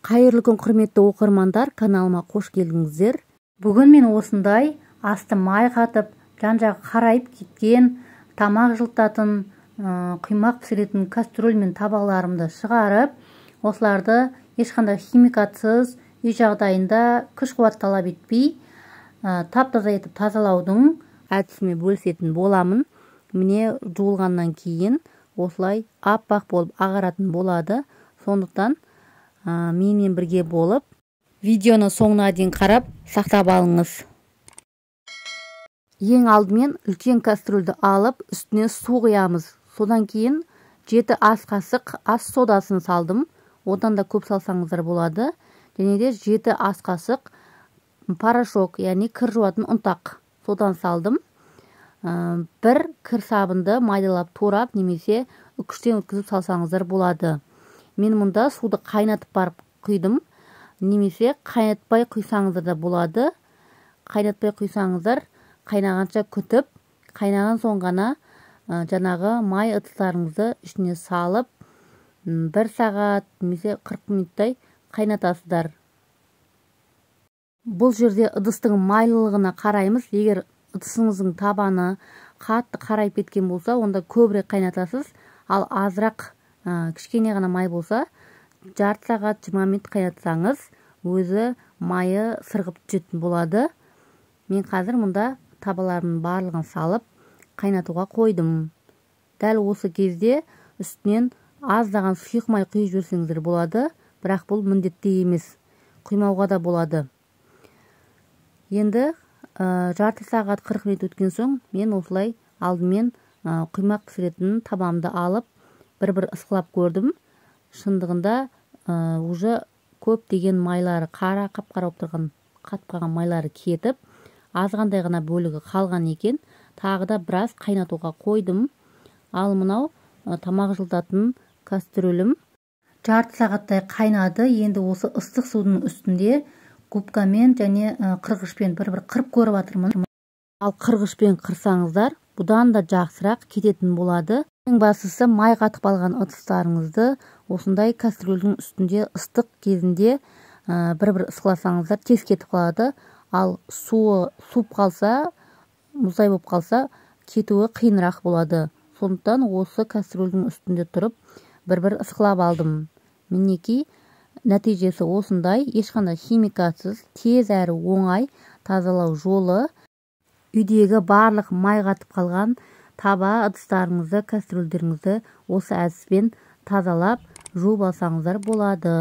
Қайырлы күн, құрметті оқырмандар, каналыма қош келдіңіздер. Бүгін мен осындай асты май қатып, жан-жағы қарайып кеткен, тамақ жылытатын, құймақ пісіретін кастрюль мен табаларымды шығарып, осыларды ешқандай химикатсыз, үй жағдайында күш қуат талап етпей, тап-таза етіп тазалаудың әдісімен бөлісетін боламын. Міне, жуылғаннан кейін осылай аппақ болып ағаратын болады. Сондықтан менімен бірге болып, видеоны соңына дейін қарап, сақтап алыңыз. Ең алдымен үлкен кастрюльді алып, үстіне су құямыз. Содан кейін 7 ас қасық ас содасын салдым. Одан да көп салсаңыздар болады. Және де 7 ас қасық порошок, яғни кір жуатын ұнтақ. Содан салдым. Бір кір сабынды майдалап турап, немесе үкіштен өткізіп салсаңыздар болады. Мен мұнда суды қайнатып барып құйдым. Немесе қайнатпай құйсаңыздар да болады. Қайнатпай құйсаңыздар, қайнағанша күтіп, қайнаған соң ғана жаңағы май ыдыстарыңызды ішіне салып, 1 сағат немесе 40 минуттай қайнатасыздар. Бұл жерде ыдыстың майлылығына қараймыз. Егер ыдысыңыздың табаны қатты қарайып кеткен болса, онда көбірек қайнатасыз. Ал азырақ, кішкене ғана май болса, жарты сағат 20 минут қайнатсаңыз, өзі майы сырғып түсетін болады. Мен қазір мұнда табаларымның барлығын салып, қайнатуға қойдым. Дәл осы кезде үстінен аздаған сұйық май құйып жіберсеңіздер болады, бірақ бұл міндетті емес, құймауға да болады. Енді жарты сағат 40 минут өткен соң, мен осылай алдымен құймақ пісіретін табамды алып, бір-бір ысқылап көрдім. Шындығында, уже көптеген майлары қара, қап-қара болып тұрған, қатып қалған майлары кетіп, азғандай ғана бөлігі қалған екен. Тағы да біраз қайнатуға қойдым. Ал мынау тамақ жылытатын кастрюлім жарты сағаттай қайнады. Енді осы ыстық судың үстінде губкамен және қырғышпен бір-бір қырып көріп жатырмын. Ал қырғышпен қырсаңыздар, бұдан да жақсырақ кететін болады. Ең бастысы, май қатып қалған ыдыстарыңызды осындай кастрюльдің үстінде ыстық кезінде бір-бір ысқыласаңыздар тез кетіп қалады. Ал суы суып қалса, мұздай болып қалса, кетуі қиынырақ болады. Сондықтан осы кастрюльдің үстінде тұрып, бір-бір ысқылап алдым. Мінекей, нәтижесі осындай, ешқандай химикатсыз, тез әрі оңай тазалау жолы. Үйдегі барлық май қатып қалған таба ыдыстарыңызды, кастрюльдеріңізді осы әдіспен тазалап, жуып алсаңыздар болады.